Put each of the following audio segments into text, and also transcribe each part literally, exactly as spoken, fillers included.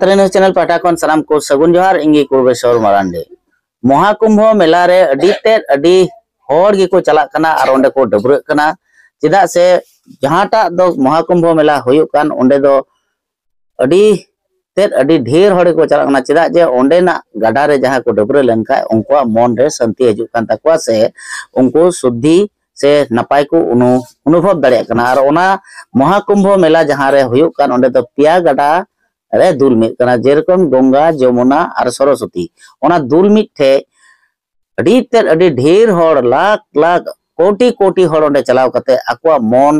ᱛᱨᱮᱱ channel ᱯᱟᱦᱴᱟ ᱠᱷᱚᱱ ᱥᱟᱱᱟᱢ ᱠᱚ ᱥᱟᱹᱜᱩᱱ ᱡᱚᱦᱟᱨ᱾ ᱤᱧ ᱜᱮ ᱠᱩᱲᱵᱮᱥᱚᱨ ᱢᱟᱨᱟᱱᱰᱤ᱾ ᱢᱚᱦᱟᱠᱩᱢᱵᱷᱚ ᱢᱮᱞᱟ ᱨᱮ ᱟᱹᱰᱤ ᱛᱮᱫ ᱟᱹᱰᱤ ᱦᱚᱲ ᱜᱮᱠᱚ ᱪᱟᱞᱟᱜ ᱠᱟᱱᱟ ᱟᱨ ᱚᱸᱰᱮ ᱠᱚ ᱰᱟᱹᱵᱽᱨᱟᱹᱜ ᱠᱟᱱᱟ᱾ ᱪᱮᱫᱟᱜ ᱥᱮ ᱡᱟᱦᱟᱸᱴᱟᱜ ᱫᱚ ᱢᱚᱦᱟᱠᱩᱢᱵᱷᱚ ᱢᱮᱞᱟ ᱦᱩᱭᱩᱜ ᱠᱟᱱ, ᱚᱸᱰᱮ ᱫᱚ ᱟᱹᱰᱤ ᱛᱮᱫ ᱟᱹᱰᱤ ᱰᱷᱮᱨ ᱦᱚᱲ ᱜᱮᱠᱚ ᱪᱟᱞᱟᱜ ᱠᱟᱱᱟ᱾ ᱪᱮᱫᱟᱜ ᱡᱮ ᱚᱸᱰᱮᱱᱟᱜ ᱜᱟᱰᱟ ᱨᱮ ᱡᱟᱦᱟᱸ ᱠᱚ ᱰᱟᱹᱵᱽᱨᱟᱹ ᱞᱮᱱᱠᱷᱟᱱ ᱩᱱᱠᱩᱣᱟᱜ ᱢᱚᱱ ᱨᱮ ᱥᱟᱹᱱᱛᱤ ᱦᱤᱡᱩᱜ ᱠᱟᱱ ᱛᱟᱠᱚᱣᱟ, ᱥᱮ ᱩᱱᱠᱩ ᱥᱩᱫᱽᱫᱷᱤ ᱥᱮ ᱱᱟᱯᱟᱭ ᱠᱚ ᱚᱱᱩ-, ᱚᱱᱩᱵᱷᱚᱵ ᱫᱟᱲᱮᱭᱟᱜ ᱠᱟᱱᱟ᱾ ᱟᱨ ᱚᱱᱟ ᱢᱚᱦᱟᱠᱩᱢᱵᱷᱚ ᱢᱮᱞᱟ ᱡᱟᱦᱟᱸ ᱨᱮ ᱦᱩᱭᱩᱜ ᱠᱟᱱ, ᱚᱸᱰᱮ ᱫᱚ ᱯᱮᱭᱟ ᱜᱟᱰᱟ ᱨᱮ ᱫᱩᱞ ᱢᱤᱫ ᱠᱟᱱᱟ, ᱡᱮᱨᱚᱠᱚᱢ ᱜᱚᱝᱜᱟ, ᱡᱚᱢᱩᱱᱟ ᱟᱨ ᱥᱚᱨᱚᱥᱚᱛᱤ᱾ ᱚᱱᱟ ᱫᱩᱞ ᱢᱤᱫ ᱴᱷᱮᱡ ᱟᱹᱰᱤ ᱛᱮᱫ ᱟᱹᱰᱤ ᱰᱷᱮᱨ ᱦᱚᱲ, ᱞᱟᱠᱷ ᱞᱟᱠᱷ, ᱠᱳᱴᱤ ᱠᱳᱴᱤ ᱦᱚᱲ ᱚᱸᱰᱮ ᱪᱟᱞᱟᱣ ᱠᱟᱛᱮ ᱟᱠᱚᱣᱟᱜ ᱢᱚᱱ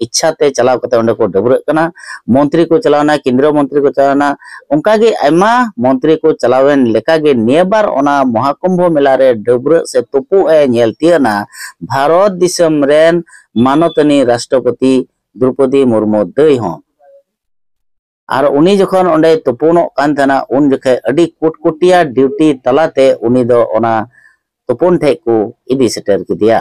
ᱤᱪᱪᱷᱟ ᱛᱮ ᱪᱟᱞᱟᱣ ᱠᱟᱛᱮ ᱚᱸᱰᱮ ᱠᱚ ᱰᱟᱹᱵᱽᱨᱟᱹᱜ ᱠᱟᱱᱟ᱾ ᱢᱚᱱᱛᱨᱤ ᱠᱚ ᱪᱟᱞᱟᱣᱱᱟ, ᱠᱮᱱᱫᱨᱤᱭᱚ ᱢᱚᱱᱛᱨᱤ ᱠᱚ ᱪᱟᱞᱟᱣᱱᱟ, ᱚᱱᱠᱟᱜᱮ ᱟᱭᱢᱟ ᱢᱚᱱᱛᱨᱤ ᱠᱚ ᱪᱟᱞᱟᱣᱮᱱ ᱞᱮᱠᱟᱜᱮ ᱱᱤᱭᱟᱹ ᱵᱟᱨ ᱚᱱᱟ ᱢᱚᱦᱟᱠᱩᱢᱵᱷᱚ ᱢᱮᱞᱟ ᱨᱮ ᱰᱟᱹᱵᱽᱨᱟᱹᱜ ᱥᱮ ᱛᱩᱯᱩᱜ ᱮ ᱧᱮᱞ ᱛᱤᱭᱟᱹᱜ ᱮᱱᱟ ᱵᱷᱟᱨᱚᱛ ᱫᱤᱥᱚᱢ ᱨᱮᱱ ᱢᱟᱱᱚᱛᱟᱱᱤ ᱨᱟᱥᱴᱨᱚᱯᱚᱛᱤ ᱫᱨᱚᱯᱚᱫᱤ ᱢᱩᱨᱢᱩ ᱫᱟᱹᱭ ᱦᱚᱸ᱾ ᱟᱨ ᱩᱱᱤ ᱡᱚᱠᱷᱚᱱ ᱚᱸᱰᱮᱭ ᱛᱩᱯᱩᱱᱚᱜ ᱠᱟᱱ ᱛᱟᱦᱮᱱᱟ, ᱩᱱ ᱡᱚᱠᱷᱮᱡ ᱟᱹᱰᱤ ᱠᱩᱴᱠᱩᱴᱤᱭᱟ ᱰᱤᱭᱩᱴᱤ ᱛᱟᱞᱟᱛᱮ ᱩᱱᱤ ᱫᱚ ᱚᱱᱟ ᱛᱩᱯᱩᱱ ᱴᱷᱮᱡ ᱠᱚ ᱤᱫᱤ ᱥᱮᱴᱮᱨ ᱠᱮᱫᱮᱭᱟ᱾